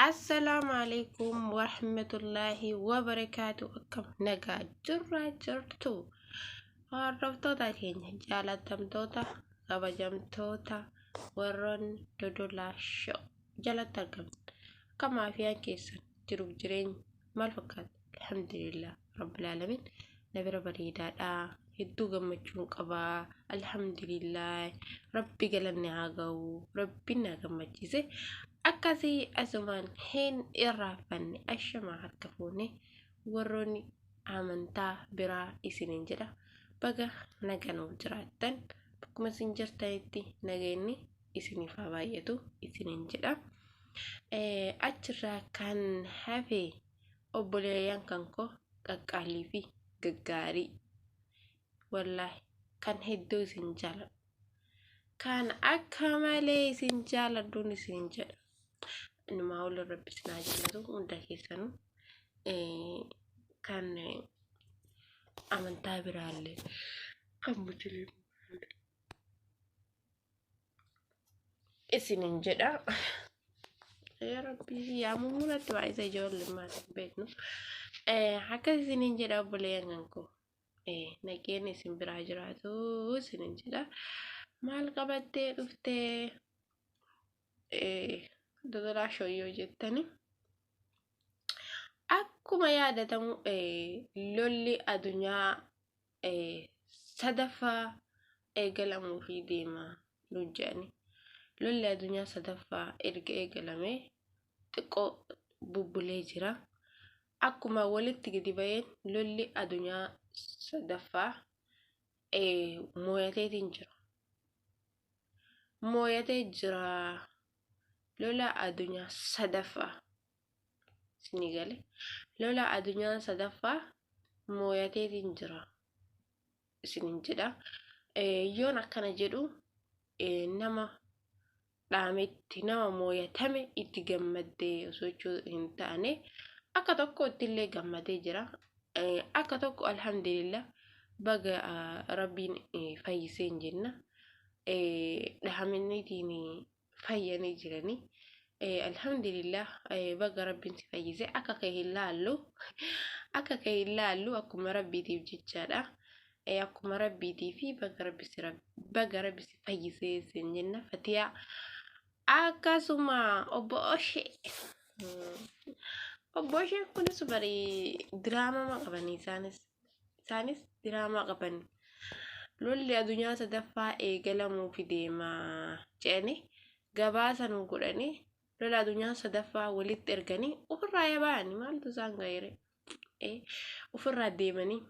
Assalaamu alaikum warahmatullaahi wabarakaatu. Akkam nagaa jirraa jirtu? Hordoftoota keenya jaalatamtoota kabajamtoota warroonni Dodolaa Show jalatti argamtan, akkam maafiyaan keessan jiruuf jireenya maal fakkaata? Alhamdulillah rabbil aalamiin, na bira bareedaadha. Hedduu gammachuun qabaa. Alhamdulillah, rabbi galanni haa ga'u, rabbiin na gammachiise. Akkasii asumaan hin irraanfanne, ashamaa harka fuune warroonni amantaa biraa isiniin jedha. Baga naga nuuf jiraattan, bakkuma isin jirtanitti nageenyi isiniif haa baay'atu isiniin jedha. Achirraa kan hafe obboleeyyan kan koo qaqqaalii fi gaggaarii, wallaahi kan hedduu isin jaaladhu, kan akka malee isin jaaladhuun isin jedha. Innumaa ol rabbi isin haa jaallatu hunda keessanuu, kan amantaa biraallee kan musliimaa isinin jedha. Yaa Rabbi, yaa mummuratti waa isa ijoollee maal hin beeknu. Akkas isinin jedha obboleeyyan kan koo. Nageenyi isin biraa jiraatu isinin jedha. Maal qabattee dhuftee Dodolaa Shoyyoo jettani? Akkuma yaadatamu lolli addunyaa sadaffaa eegalamuu fi deema nuun jedhani. Lolli addunyaa sadaffaa erga eegalamee xiqqoo bubbulee jira. Akkuma walitti gadi ba'een lolli addunyaa sadaffaa mooyateetiin jira. Mooyatee jira lola addunyaa sadaffaa. Isinii gale, lola addunyaa sadaffaa mooyateetiin jira isinin jedha. Yoon akkana jedhu nama dhaametti, nama mooyatame itti gammaddee osoo jechuu hin taane, akka tokko ittillee gammadee jira. Akka tokko alhamdulillah, baga rabbiin fayyiseen jenna. Dhahaminiitiin fayyanii jiranii. Alhamdulillah, baga rabbiin si fayyise. Akka kee hin laallu, akka kee hin laallu, akkuma rabbiitiif jechaadha. Akkuma rabbiitii fi baga rabbi si fayyisee sin jenna fatiyaa. Akkasuma obbo Oshee. Obbo Osheen kunis bari diraamaa qabanii, isaanis diraamaa qaban. Lolli addunyaa sadaffaa eegalamuufi deema jedhanii gabaasa nu godhanii, lola addunyaa sadaffaa walitti erganii ofirraa yaaba'anii maaltu isaan ga'eere, ofirraa deemanii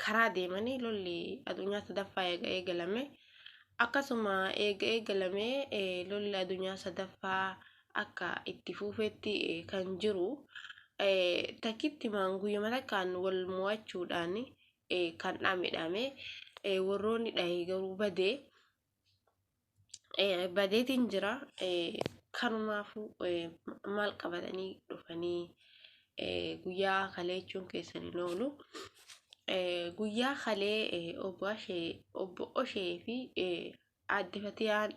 karaa deemanii lolli addunyaa sadaffaa eega eegalame. Akkasuma eega eegalame lolli addunyaa sadaffaa akka itti fufetti kan jiru, takkitti guyyuma takkaan wal mo'achuudhaan kan dhame dhame, warroonni dhahe garuu badee badeetiin jira. Kanumaafuu maal qabatanii dhufanii guyyaa kalee jechuun keessan hin oolu. Guyyaa kalee obbo Oshee fi aadde Fatiyaan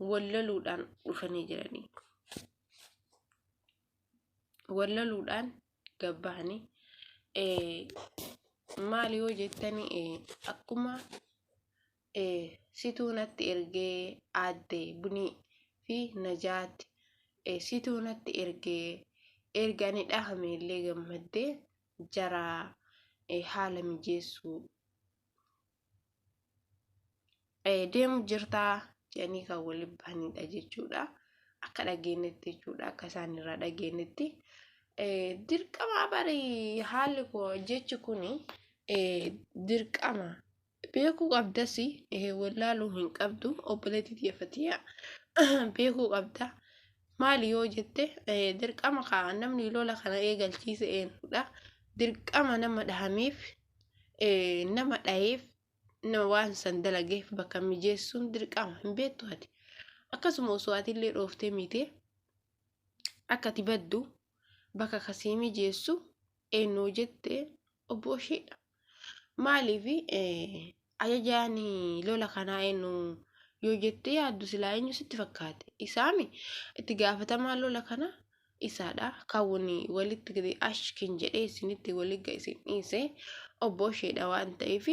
wal loluudhaan dhufanii jiranii. Wal loluudhaan gabbahanii maal yoo jettanii, akkuma situu natti ergee, aadde Bunii fi Najaat situu natti ergee, erga ani dhahame illee gammaddee jara haala mijeessuu deemu jirtaa jedhanii kan waliin bahanidha jechuudha. Akka dhageenyetti jechuudha. Akka isaan irraa dhageenyetti. Dirqama bari haalli koo jechi kuni dirqama beekuu qabdas, wallaaluu hin qabdu obboleettii tiyya Fatiyaa, beekuu qabda. Maali yoo jette, dirqama kaa namni lola kana eegalchiise eenyudha? Dirqama nama dhahameef, nama dhaheef, nama waan san dalageef bakka mijeessuun dirqama hin beektu ati. Akkasuma osoo atillee dhooftee miite akka ati baddu bakka kasii mijeessu eenyu jette, obbo Osheedha. Maaliif, ajajaan lola kanaa eenyu? Yoo jettee yaaddu silaa eenyu sitti fakkaate? Isaami itti gaafatamaa lola kana isaadha. Kan walitti gadi ashkin jedhee isinitti walitti isin dhiise obbo isheedha waan ta'eef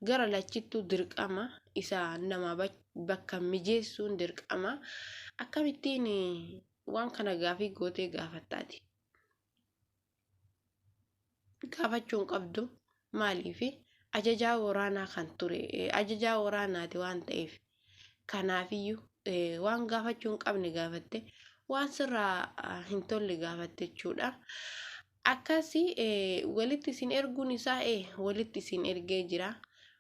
gara lachittuu dirqama isaa nama bakka mijeessuun dirqama. Akkamittiin waan kana gaafii gootee gaafattaati? Gaafachuu hin qabdu. Maaliif ajajaa waraanaa kan ture ajajaa waraanaati waan ta'eef. Kanaafiyyuu waan gaafachuu hin qabne gaafatte, waan sirraa hin tolle gaafatte jechuudha. Akkasii walitti isin erguun isaa walitti isin ergee jira.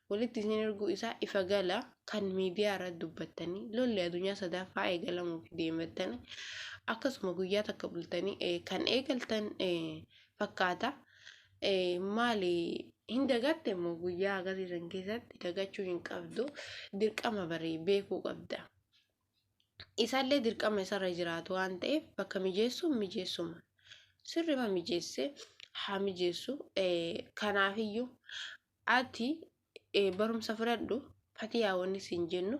Walitti isin erguu isaa ifa gala kan miidiyaa irratti dubbattanii lolli addunyaa sadaffaa eegalamuuf deemattanii akkasuma guyyaa takka bultanii kan eegaltan fakkaata. Maali hin dagatte immoo guyyaa agarsiisan keessatti dagachuu hin qabdu, dirqama baree beekuu qabda. Isaallee dirqama isarra jiraatu waan ta'eef bakka mijeessuun mijeessuma. Sirrima mijeesse haa mijeessu. Kanaafiyyuu ati barumsa fudhadhu. Fatiyaa, wanni siin jennu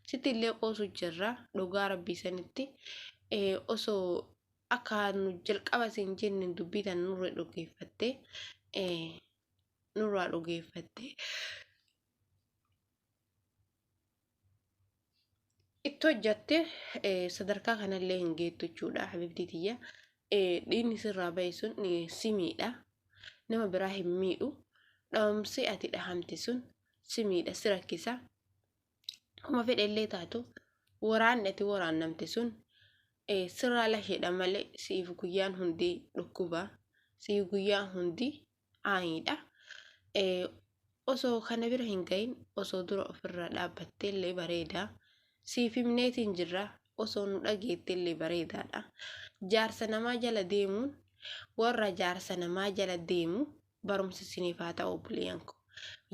sitti illee qoosu jirra. Dhugaa rabbii sanitti osoo akka nu jalqaba siin jenne dubbii tan nurra dhugeeffatte, nurraa dhugeeffatte itti hojjatte sadarkaa kanallee hin geettu jechuudha. Habibtii tiyya, dhiigni sirraa bahe sun si miidha, nama biraa hin miidhu. Dhawamsi ati dhahamte sun si miidha, si rakkisa. Kuma fedhellee taatu waraanni ati waraannamte sun sirraa lasheedha malee siif guyyaan hundi dhukkuba, siif guyyaan hundi aayiidha. Osoo kana bira hin gahin osoo dura ofirraa dhaabbattee illee bareeda. Siif himneetiin jirra, osoo nu dhageette illee bareedaadha. Jaarsa namaa jala deemuun, warra jaarsa namaa jala deemu barumsa isiniif haa ta'u obboleeyyan koo.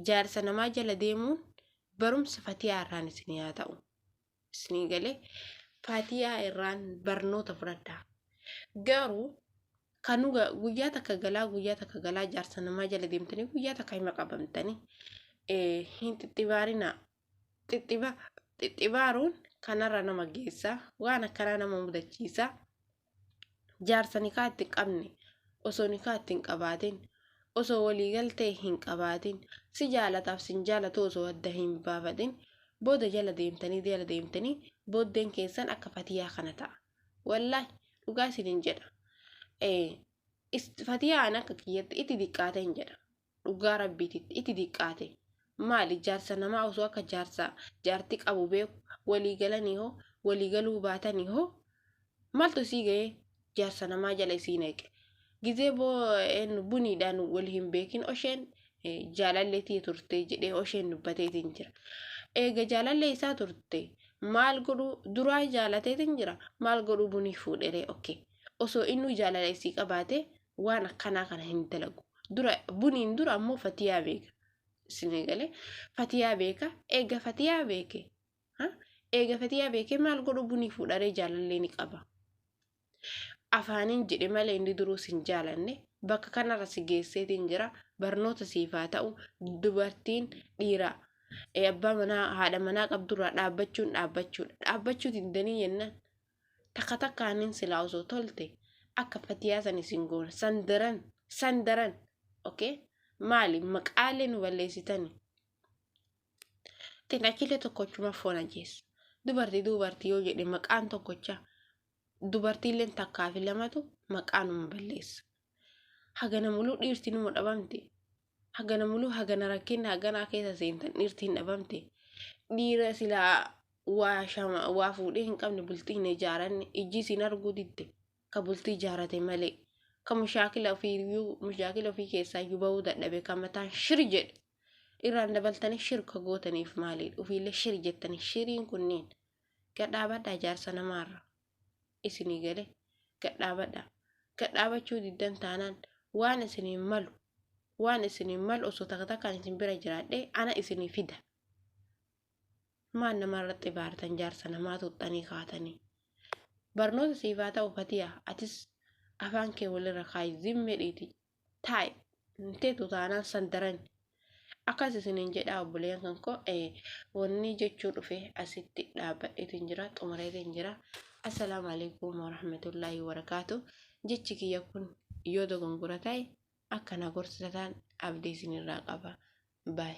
Jaarsa namaa jala deemuun barumsa Fatiyaa irraan isinii haa ta'u. Isinii galee, Fatiyaa irraan barnoota fudhadhaa. Garuu kan guyyaa takka galaa, guyyaa takka galaa jaarsa namaa jala deemtanii guyyaa takka hima qabamtanii hin xixxibaarinaa. Xixxibaaruun kanarra nama geessa, waan akkanaa nama mudachiisa. Jaarsa nikaa itti hin qabne, osoo nikaa itti hin qabaatin, osoo waliigaltee hin qabaatin, si jaalataaf sin jaalatu osoo adda hin baafatin booda jala deemtanii jala deemtanii booddeen keessan akka Fatiyaa kana ta'a. Wallaahi dhugaa isiniin jedha. Fatiyaan akka kiyyatti itti diqqaate hin jedha. Dhugaa rabbiititti itti diqqaate. Maali jaarsa namaa osoo akka jaarsa jaartii qabu beeku walii galanii hoo, walii galuu baatanii hoo, maaltu isii ga'ee jaarsa namaa jala isii naqe? Gizee boo buniidhaan wal hin beekin osheen jaalallee turte jedhee osheen dubbateetiin jira. Eega jaalallee isaa turte maal godhuu duraa jaalateetiin jira, maal godhuu bunii fuudheree? Okay. Osoo inni jaalala isii qabaate waan akkanaa kana hin dalagu. Dura buniin dura ammoo Fatiyaa beeka. Isinii galee, Fatiyaa beeka. Eega Fatiyaa beeke, eega Fatiyaa beekee maal godhuu bunii fuudharee? Jaalallee ni qaba. Afaaniin jedhe malee inni duruu sin jaalanne. Bakka kanarra si geesseetiin jira. Barnoota siif haa ta'u. Dubartiin dhiira abbaa manaa haadha manaa qabdurraa dhaabbachuun dhaabbachuudha. Dhaabbachuu dindanii jennaan takka takkaanin silaa osoo tolte akka Fatiyaa san isin goona, san daran, san daran. Okay, maali maqaalee nu balleessitani? Xinachilee tokkochuma foon ajjeessa. Dubartii dubartii yoo jedhe maqaan tokkocha dubartiileen takkaa fi lamatu maqaa numa balleessa. Hagana muluu dhiirti numa dhabamte. Hagana muluu hagana rakkina haganaa keessa seentan dhiirti hin dhabamte. Dhiira silaa waa shama waa fuudhee hin qabne, bultii hin ijaaranne, ijji isin arguu didde ka bultii ijaarate malee, ka mushaakila ofiiyyuu mushaakila ofii keessaa iyyuu bahuu dadhabe, ka mataan shir jedhe irraan dabaltanii shir ka gootaniif maaliidha? Ofiillee shir jettanii shiriin kunniin gadhaabadhaa jaarsa namaarra. Isinii galee, gadhaabadhaa. Gadhaabachuu diddan taanaan waan isiniin malu, waan isiniin malu osoo takka takkaan isin bira jiraadhee ana isinii fida. Maal namarratti baartan jaarsa namaa tuxxanii kaatanii? Barnoota siif haa ta'u Fatiyaa, atis afaan kee walirra kaayi, zimmedhiiti taa'i. Teetu taanaan san daran Akkas isiniin jedha obboleeyyan kan koo, wanni jechuu dhufe asitti dhaabbadheetiin jira, xumureetiin jira. Assalaamu alaikum warahmatullaahi wabarakaatu. Jechi kiyya kun yoo dogongora ta'e akka na gorsatan abdii isinirraa qaba. Baay.